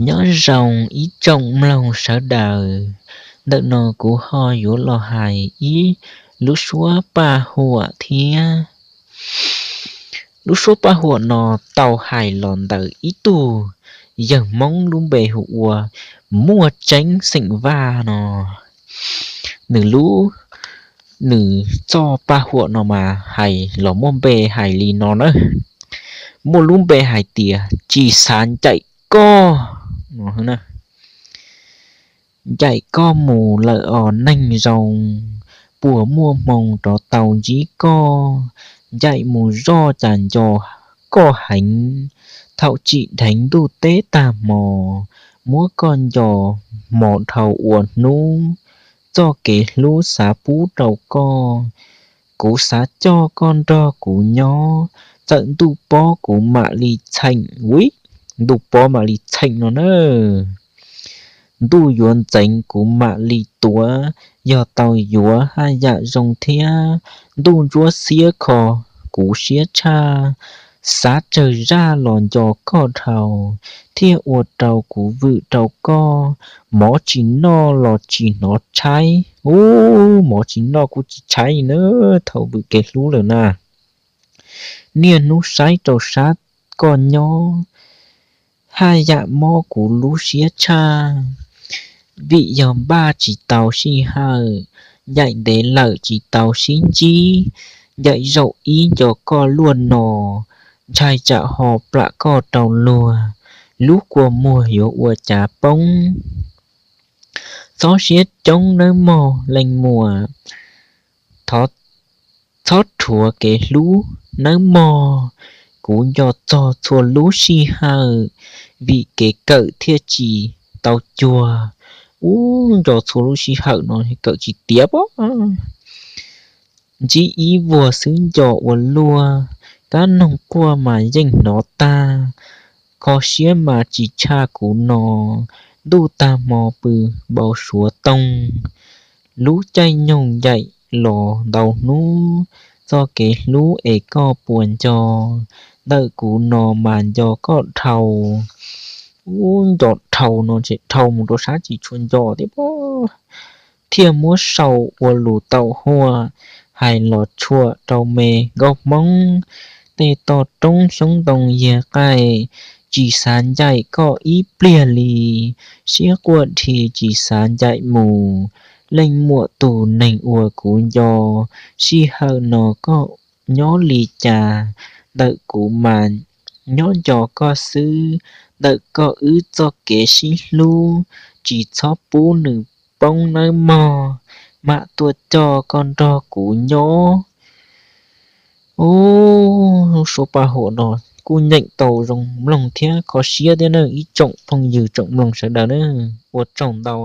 Nyob zoo ib tsoom mloog sawv daws, ntawm no kuv ho yuav los hais ib lub suab paj huam thiab. Lub suab paj huam no tau hais los ntawm ib tug yawg Hmoob lub npe hu ua Muaj Tseeb xeem Vaj no. Nws lub, nws txoj paj huam no mas hais los muaj npe hais li no na. Muaj lub npe hais tias tsis xav ncaim koj no. Ncaim koj mus lawm os neeg zoo, puas muaj hmoo rov tau ntsib koj. Ncaim mus zoj cas nco koj heev, thaum tsim dheev ntuj teb tag hmo, muab koj nco hmo dhau ua hnub. Txoj kev hlub xav pub rau koj, kuv xav coj koj nrog kuv nyob, txawm ntuj pob kuv mam li txheem, ui, ntuj pob mam li txheem no na. Ntuj yuav ntxeev kuv mam li tuav, yog tau yuav haj yam zoo thiab. Ntuj ntsuab xiab kho kuv siab tshaj, xav tsawg zaj los nco koj dhau, thiaj ua rau kuv vwm rau koj, mov tsis noj los tsis hnov tshaib. Ub, mov tsis noj kuj tsis tshaib na, thaum vwm kev hlub lawm na. Niaj hnub saib rau sab koj nyob, haj yam mob kuv lub siab tshaj. Vim yog npaj tsis tau sij hawm, ncaim ntev lawm tsis tau sib ntsib, ncaim zaum ib nco koj luaj no, ntshai tsam ho plam koj rau luag, lub kua muag yuav ua cas poob. Txhob siab coob nawb mog leej muam, txhob rhuav kev hlub nawb mog. Kuv nco txog txhua lub sij hawm, vim kev kawm thiaj tsis tau cuag. Ub, nco txhua lub sij hawm no kawm tsis tiav pob. Ntsib ib vuag xwb nco ua luaj, kab noog quaj mas yeej hnov tag. Kho siab mas tsis tshaj kuv no, ntuj tag hmo pw npau suav toog. Lub caij nyoog ncaim los ntau hnub, txoj kev hlub es koj puas nco, ntawm kuv no mas nco koj dhau. Ub, nco dhau no ces dhau mus rau sab tsis tshua nco thiab pob. Thiaj muab sau ua lus tau huaj, hais los tshuam rau me nkauj Hmoob. Tej toj roob xyoob ntoo yiag qaij, tsis xav ncaim koj ib pliag li. Siab quaj dhi tsis xav ncaim mus, leej muam tus neeg uas kuv nco. Sij hawm no koj nyob li cas, ntawm kuv mas nyob nco koj xwb. Ntawm koj wb txoj kev sib hlub, tsis txhob pub nws poob nawb mog, mam tuaj coj koj nrog kuv nyob. Ub, lub suab paj huam no kuj nyeem tau zoo mloog thiab kho siab thiab na ib tsoom phooj ywg tsoom mloog sawv daws na. Ua tsaug ntau.